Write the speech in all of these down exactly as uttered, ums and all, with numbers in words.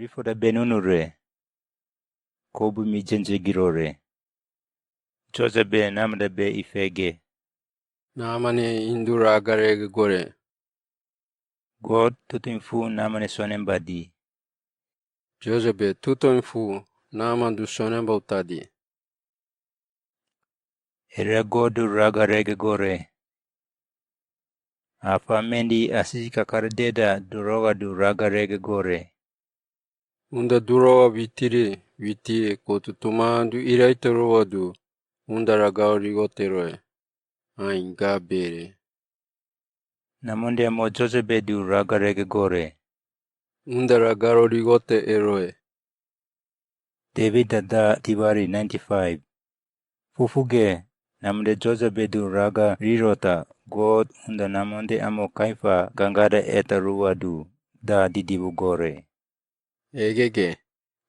Bifo da benunu re. Kobu mi jenje giro re. Jozabe namada be ifege. Namane indu raga rege gore. God tutu infu namane sonemba di. Jozabe tutu infu namandu sonemba utadi. Era godu raga rege gore. Afa mendi asisi kakara deda duroga du raga rege gore. Unda duroga witire, witi kotu tumandu iraite rowa du, unda ragao rigote roe. Ain ga bere. Namunde mo Jozabe du raga rege gore. Unda ragaro rigote eroe. David da da dibari ninety-five. Fufuge, namunde Jozabe du raga rirota, God unda namunde amo kaifa gangada eta ruwa du da didibu gore. Egege,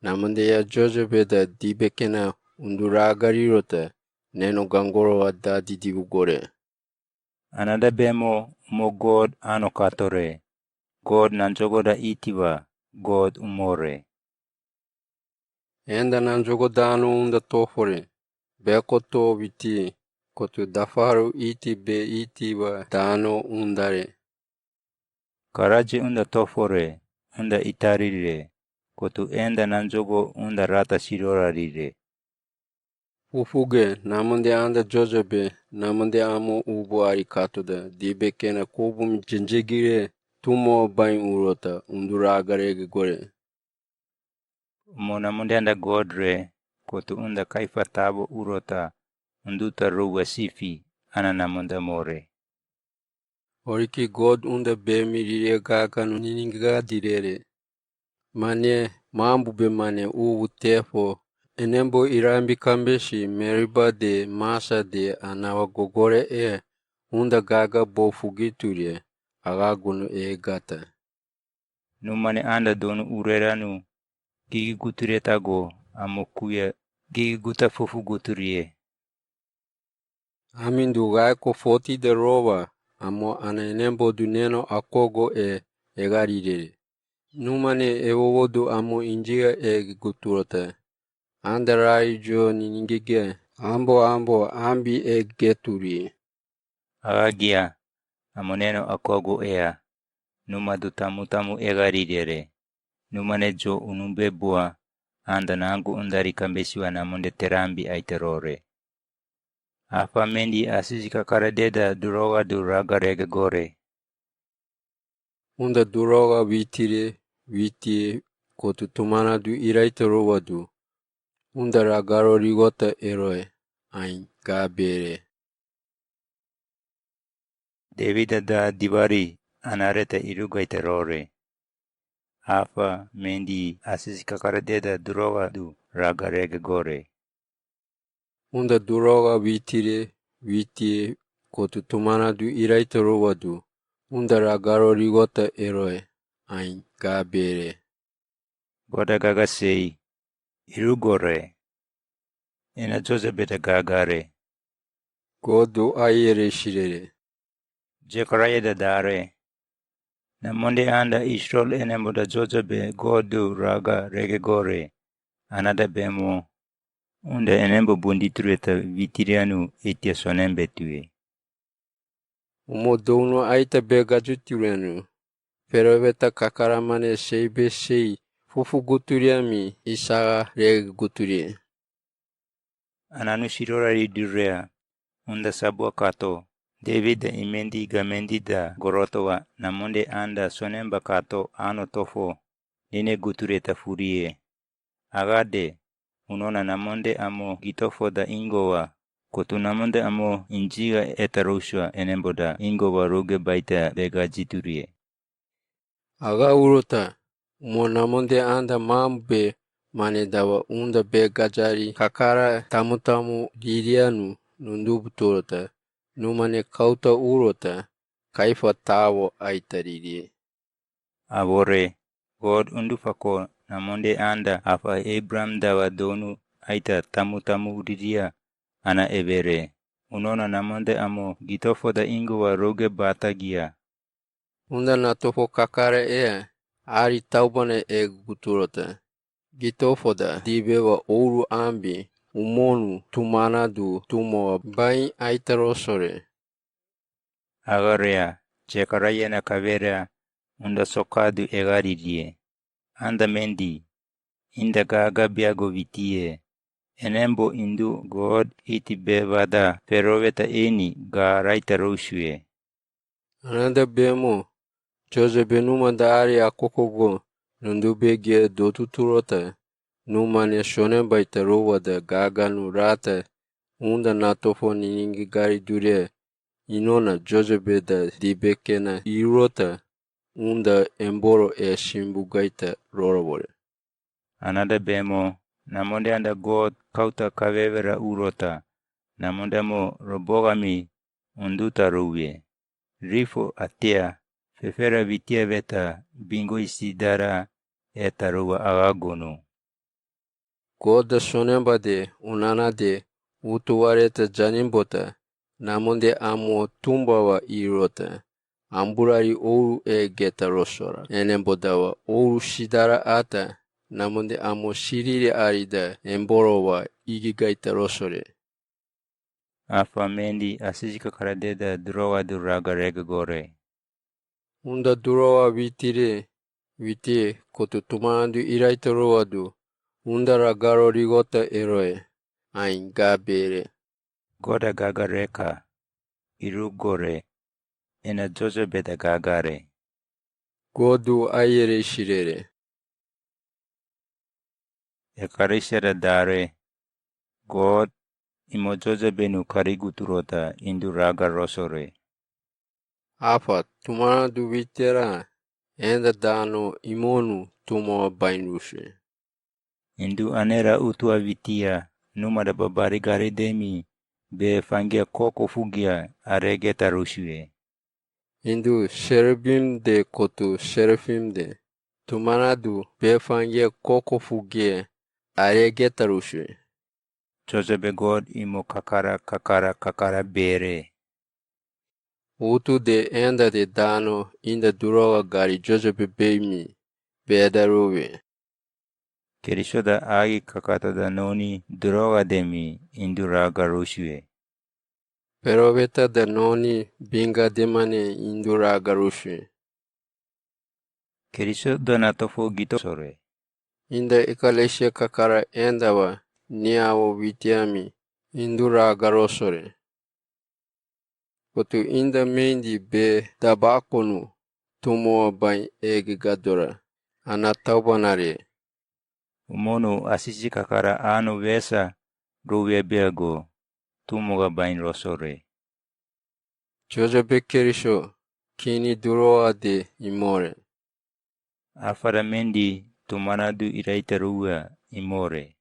namunde ya Jozabe da dibekena undu raga rirota, neno gangorowa da didibu gore. Anada bemo umo God ano katore. God nanjogoda itiba, God umore. Enda nanjogodano unda tofore. Beko to witi, kotu dafaru iti be itiba dano undare. Karaji unda tofore, unda itarire, kotu enda nanjogo unda rata sirorarire. Fufuge, namunde anda Jozabe, namunde amo ubu ari katuda, dibekena kobu mi jenjegire, tumo bain urota, undu raga rege gore. Umo namunde anda God re, kotu unda kaifa tabo urota, unduta ruwa sifi, ana namunda more. Oriki God unda be mi rire gaga nu nininga direre. Mane, mambu be mane ubu tefo, enembo irambi kambesi Meriba de Masa de anawa gogore e, unda gaga bo fugiturie, aga gunu e gata. Numane anda donu ureranu, gigi guture tago, amo kuya, gigi guta fufu guturie. Amindu gaiko foti de roba, amo ana enembo du neno akogo e, egarire. Numane ewowo du amo injiga e guturota. Anda rai jo niningege, ambo ambo ambi e geturi. Agagia, amo neno akogo ea, numa du tamu tamu egarire. Numane jo unumbe bua, anda nangu undari kambesiwa namunde terambi aiterore. Afa mendi asisi kakara deda duroga du raga rege gore. Unda duroga witire, witi kotu tumana du iraite roba du. Unda ragaro rigota eroe, ain ga bere. Davida da dibari anareta irugaite rore. Afa mendi asisi kakara deda duroga du raga rege gore. Unda duroga witire, witi kotu tumana du iraite roba du. Unda ragaro rigota eroe, ain ga bere. Goda gaga sei, irugore. Ena Jozabe da gagare. Godu ayere sirere. Jekaraya da dare. Namunde anda Israel enembo da Jozabe godu raga rege gore. Anada bemo. Unda enembo bundi tureta witirianu etia sonembe tue. Umo donu aita bega jutirianu. Pero beta kakara mane sei be sei fufu guturiami isaga rege guturie. Ananu sirora ridurea, unda sabua kato, Davida imendi gamendi da gorotowa namunde anda sonemba kato ano tofo, nine gutureta furie. Agade, unona namunde amo gitofo da ingowa, kotu namunde amo injiga eta rusua enembo da ingowa ruge baita bega jiturie. Aga urota, umo namunde anda mambe mane dawa unda bega jari kakara tamu tamu dirianu nundu buturota, numane kauta urota, kaifa tawo aita ririe. Abore, God undu fako namunde anda afa Abram dawa donu aita tamu tamu diria ana ebere, unona namunde amo gitofo da ingowa ruge bata gia. Unda natofo kakara ea, ari taubana ege guturota. Gitofoda dibe wa ouru ambi, umonu tumanadu tumowa bain aita rosore. Agaria, Jekaraia na kawera, unda sokadu egaririye. Anda mendi, inda gaga biago witiye. Enembo indu God iti bewada peroweta ini ga raita rousue. Anada bemo, Jozabe numa da ari akokogo, nundu bege dotuturota, numa ne sonemba ita rowada gaga nu rata, unda natofo niningi gari dure, inona Jozabe da dibe kena irota, unda emboro e simbuga ita rorobore. Anada bemo, namonde anda God kauta kawewera urota, namonde mo robogami unduta rowie. Rifo atea, fefera witia weta, bingo isidara, eta rowa agagonu. Goda sonemba de, unana de, utuwareta janimbota, namonde amo tumbawa irota, amburari ouru egeta rosora. Enembodawa ouru sidara ata, namonde amo siriri arida, emborowa igigaita rosore. Afa mendi asisi kakara deda durowa du raga rege gore. Unda durowa witire, wite kotu tumanadu iraita rowadu, unda ragaro rigota eroe, ain gabere. Goda gaga reka, iru gore, ena Jozabe da gagare. Godu ayere isirere. Ekarisera dare, God, imo Jozabe nu kariguturota indu raga rosore. Afa, tumanadu witera, enda dano imonu tumowa bain rusue. Indu anera utua witia, numa da babari gari demi, be fangia koko fugia, aregeta rusue. Indu serubim de kotu serafim de, tumanadu be fangia koko fugia, aregeta rusue. Jozabe God imo kakara, kakara, kakara bere. Utu de enda de dano, inda durowa gari Jozabe bemi, beda rowe. Keriso da agi kakata da noni durowa demi indu raga rusue. Peroweta da noni binga demane indu raga rusue. Keriso da natofo gito sore. Inda ekalesia kakara endawa niawo witiami indu raga rosore. Kotu inda mendi be dabakonu tumowa bain ege gadora, ana taubanare. Umonu asisi kakara anu wesa ruwe biago tumoga bain rosore. Jozabe Keriso, kini durowa de imore. Afara mendi tumanadu iraita ruwa imore.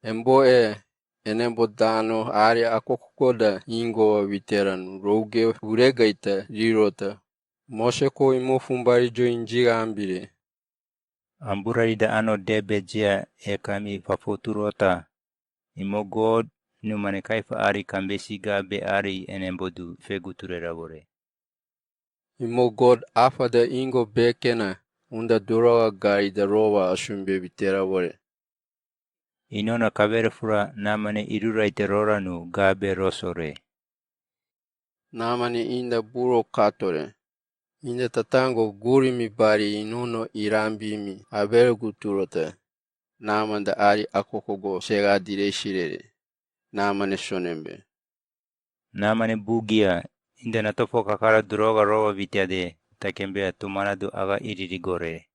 Embo e, enembo dano ari akokogo da ingowa witeranu rouge uregaita rirota. Mose ko imo fumbari jo injiga ambire. Amburari da ano debe jea ekami fafoturota. Imo God numane kaifa ari kambesi gabe ari enembo du feguturera wore. Imo God afa da ingo bekena unda durowa gari da rowa asumbe witera wore. Inona kabere fura namane iruraite roranu gabe rosore. Namane inda buro katore. Inda tatango gurimi bari inono irambimi abere guturota. Namanda ari akokogo sega dire sirere. Namane sonembe. Namane bugia, inda natofo kakara duroga rowa witiade, takembe atumanadu aga iriri gore.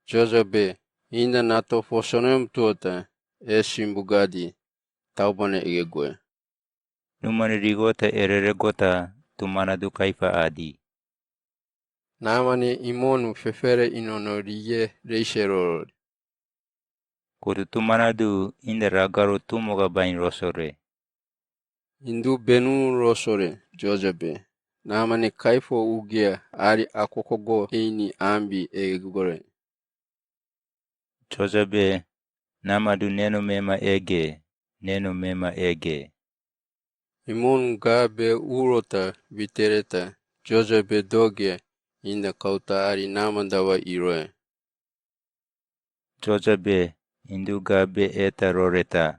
Jozabe, inda natofo sonem tuota, e simbugadi, taubane ege gue. Numane rigota erere gota, tumanadu kaifa adi. Namane imonu fefere inono riye reise rorori. Kotu tumanadu inda ragaro tumoga bain rosore. Indu benu rosore, Jozabe. Namane kaifo ugia ari akokogo ini ambi ege gore. Jozabe, namadu nenu mema ege, nenu mema ege. Imon gabe urota witereta, Jozabe doge, inda kauta ari namanda wa iroe. Jozabe, indu gabe eta roreta.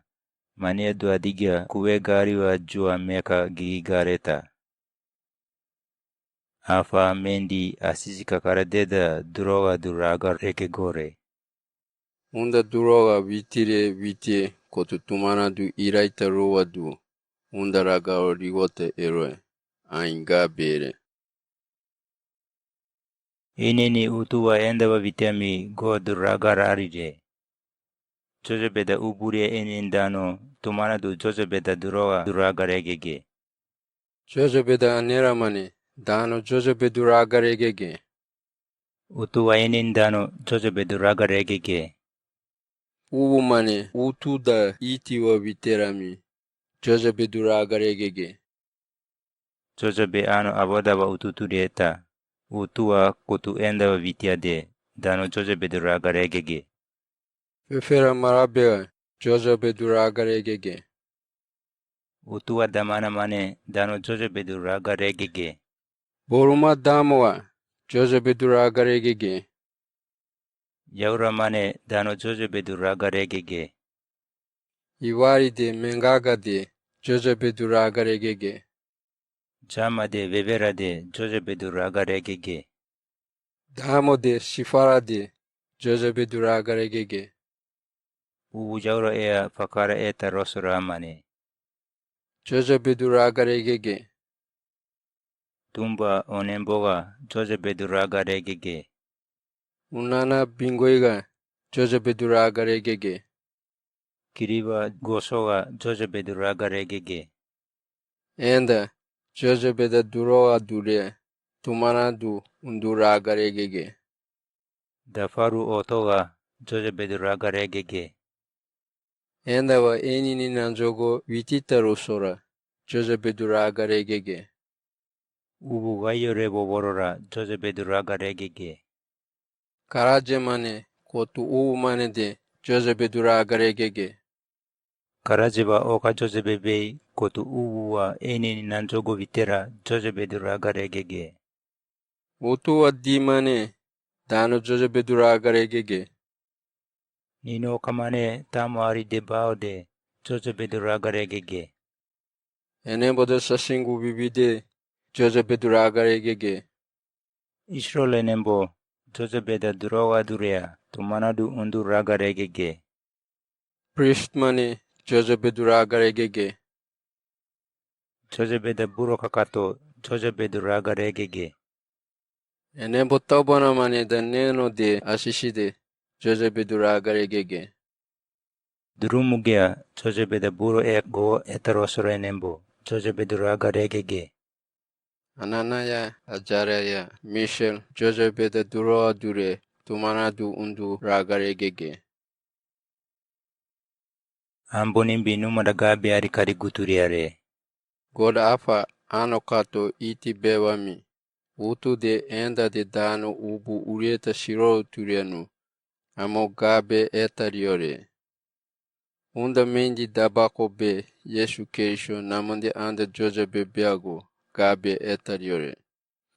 Mania duadigia kuwe gari wa jua meka gigi gareta. Afa mendi asisi kakara deda duroga duraga reke gore. Unda duroga witire witie kotu tumana du iraita ruwa du. Unda raga o rigota eroe. Ainga bere. Inini utu wa enda wa witiami go duraga rarire. Jozabe da uburia inin dano tumana du Jozabe da duroga duraga regege. Jozabe da anera mane dano Jozabe duraga regege. Utu wa inin dano Jozabe duraga regege. Ubu mane utu da iti wa witerami Jozabe duraga regege. Jozabe ano abada wa utu tureta. Utu wa kutu enda wa witiade dano Jozabe duraga regege. Fefera marabega Jozabe duraga regege. Utu wa damana mane dano Jozabe duraga regege. Boruma damowa Jozabe duraga regege. Yaura mane dano Jozabe duraga regege. Iwari de mengaga de Jozabe duraga regege. Jama de wewera de Jozabe duraga regege. Damo de sifara de Jozabe duraga regege. Ubu yaura ea fakara eta rosora mane. Jozabe duraga regege. Tumba onemboga Jozabe duraga regege. Unana bingoiga Jozabe duraga regege. Kiriba gosoga Jozabe duraga regege. Enda Jozabe da duroga dure tumana du unduraga regege. Dafaru otoga Jozabe duraga regege. Enda wa enini nanjogo witita rusora Jozabe duraga regege. Ubu gayo rebo borora Jozabe duraga regege. Karaje mane kotu ubu mane de Jozabe duraga regege. Karaje wa oka Jozabe bei kotu ubu wa enini nanjogo witera Jozabe duraga regege. Utu wa di mane dano Jozabe duraga regege. Nino kamane tamo ari de bao de Jozabe duraga regege. Enembo da sasingu bibide Jozabe duraga regege. Israel enembo Jozabe da duroga durea tumana du unduraga regege. Priest mane Jozabe duraga regege. Jozabe da buro kakato Jozabe duraga regege. Enembo taubana mane da neno de asiside Jozabe duraga regege. Durumugea Jozabe da buro e go eta rosora enembo Jozabe duraga regege. Ananaya, Azaraya, Mishael Jozabe da duroga dure tumana du unduraga regege. Ambo nimbi numada gabe ari kari guturiare. God Apa ano kato iti bewami. Utu de enda de dano ubu urieta siro turianu. Amo gabe eta riore. Unda mendi dabako be Yesu Keriso namande anda Jozabe beago gabe eta riore.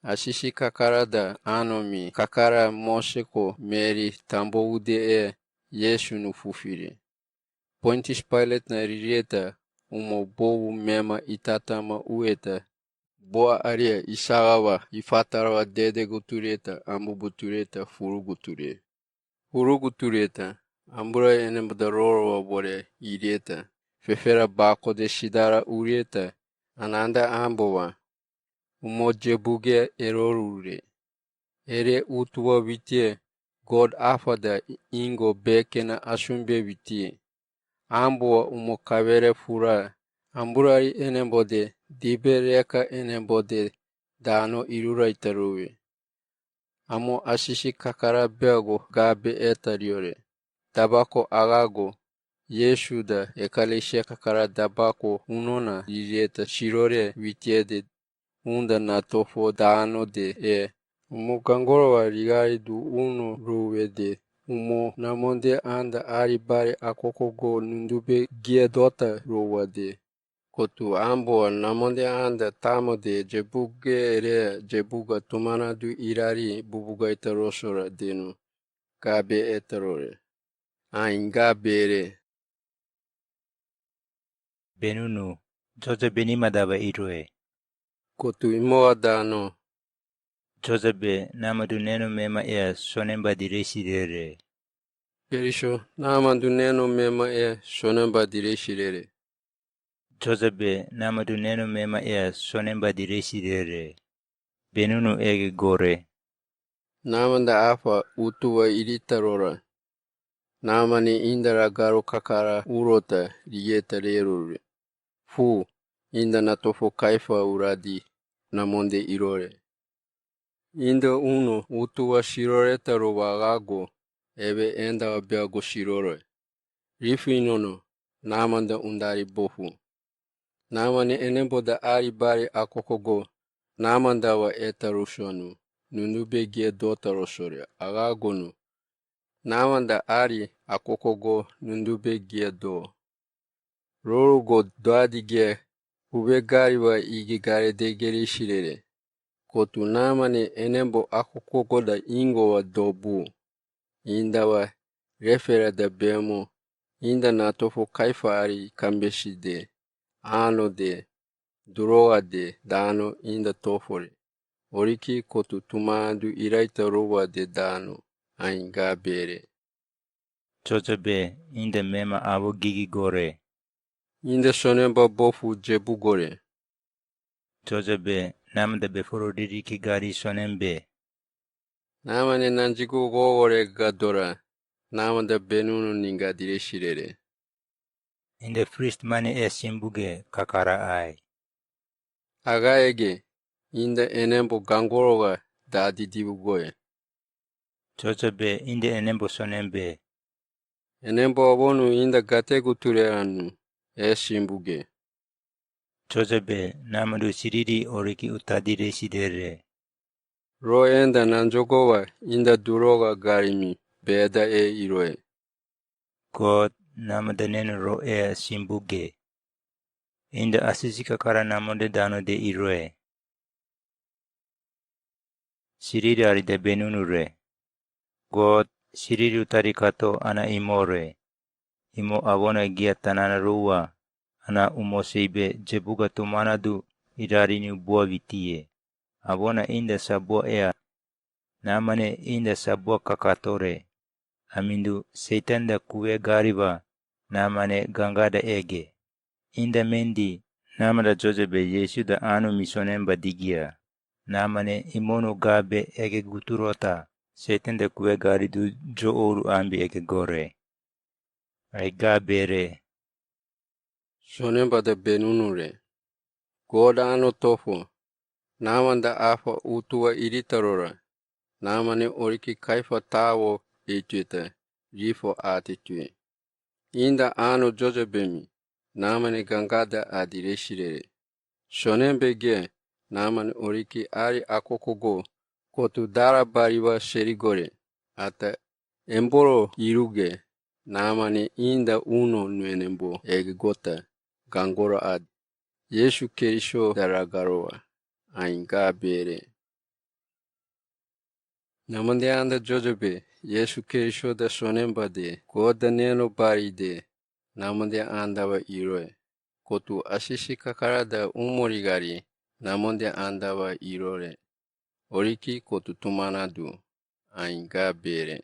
Asisi kakara da ano mi kakara Mose ko Meri tambo ude e Yesu nu fufire. Pontius Pilate na ririeta umo bobu mema itatama ueta. Boa aria isagawa ifatarawa dede guturieta ambu buturieta furu guture. Furu guturieta ambura enembo da rorowa bore irieta. Fefera bako de sidara urieta. Ananda ambo wa umo jebuge erorure. Ere utu wa witie God Apa da ingo bekena asumbe witie. Ambo wa umo kawere fura. Ambura ari enembo de dibe reka enembo de dano irura itaruwe. Amo asisi kakara beago gabe eta riore. Dabako agago Yesu da ekalesia kakara dabako unona ririeta sirore witiede. Unda natofo dano de e umo gangorowa rigari du uno ruwe de umo namonde anda ari bare akoko go nundube gia dota ruwa de. Kotu ambo wa namande anda tamo de jebuge re jebuga tumanadu irari bubuga ita rosora denu. Gabe eta rore. Ain gabe re. Benunu, Joze be nima daba iroe. Kotu imo wa dano. Joze be namadu neno mema ea sonemba di resi rere. Kerisho, namadu neno mema ea sonemba di resi rere. Joze be namadu neno mema ea sonemba di resi rere. Benunu ege gore. Namanda afa utu wa irita rora. Namane inda ragaro kakara urota riyeta rerure. Fu, inda natofo Kaifa uradi namonde irore. Inda uno utu wa siroreta roba gago, ebe enda wa biago sirore. Rifu inono, namanda undari bofu. Namane enembo da ari bari akokogo, namanda wa eta rusonu, nunube gia dota rosore, agagonu. Namanda ari akokogo, nunube gia do. Roro go doadi ge, kube gari wa igi gare degeri sirere. Kotu namane enembo akokogo da ingo wa dobu. Inda wa refera da bemo, inda natofo Kaifa ari kambesi de, ano de, durowa de, dano inda tofore. Oriki kotu tumadu iraita rowa de dano, ain gabe re. Joze be, inda mema abo gigi gore. Inda sonemba bofu jebu gore. Joze be, namanda beforo ririki gari sonembe. Namane nanjigu gogore gadora, namanda benunu ninga dire sirere. Inda firist mane e simbuge kakara ai. Aga ege, inda enembo gangoroga dadi dibugoe. Joze be, inda enembo sonembe. Enembo abonu inda gategu tureranu, e simbuge. Joze be, namadu siriri oriki utadi resi dere. Ro enda nanjogowa inda duroga garimi beda e iroe. God, namada nenu ro e simbuge. Inda asisi kakara namonde dano de iroe. Siriri ari de benunu re. God, siriri utari kato ana imo re. Imo abona gia tanana ruwa, ana umo seibe jebuga tumanadu irari ni bua vitie. Abona inda sabua ea, namane inda sabua kakatore. Amindu Setan da kuwe gariba, namane gangada ege. Inda mendi, namada Joze be Yesu da anu misonemba digia. Namane imonu gabe ege guturota, Setan da kuwe garidu jo oru ambi ege gore. Ai gabe re. Sonemba da benunu re. Goda ano tofo. Namanda afa utuwa irita rora. Namane oriki Kaifa tawo ituita rifo ati tui. Inda ano Joze be mi. Namane gangada adire sirere. Sonembe ge, namane oriki ari akokogo, kotu dara bariba serigore, ata emboro iruge, namane inda uno nuenembo ege gota, gangoro ad. Yesu Keriso da ragarowa, ainga bere. Namande anda Joze be, Yesu Keriso da sonemba de, Goda neno bari de, namande anda wa iroe. Kotu asisi kakara da umori gari, namande anda wa irore. Oriki kotu tumanadu, ainga bere.